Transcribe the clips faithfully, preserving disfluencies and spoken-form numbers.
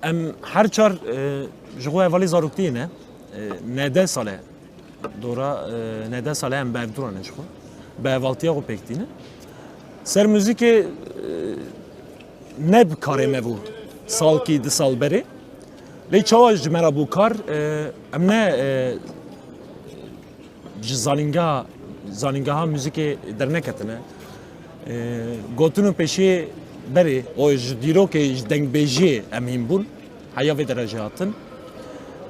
Em her çar e, ji xwe hevalê zaroktiyê ne. E, nede sale. Dora e, nede sale em bi hevdû re ne ji xwe. Bi hevaltiya xwe pêk tîne. Ser muzîkê e, ne bi karê me bû salkî du sal berê. Lê çawa ji me re bû kar, e, em ne e, ji zanîngeha, zanîngeha muzîkê derneketine. E, gotin û pêşiyê berê, o ji dîrokê, ji dengbêjiyê em hîn bûn. Heya vê derece hatin.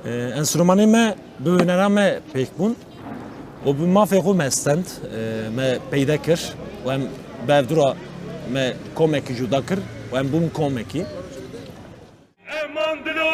E, enstrûmanê me bi hunera me pêk bûn û bi mafê xwe me stend, e, me peyde kir û em bi hevdû re me komekî cuda kir û em bûn komekî. Eman dilo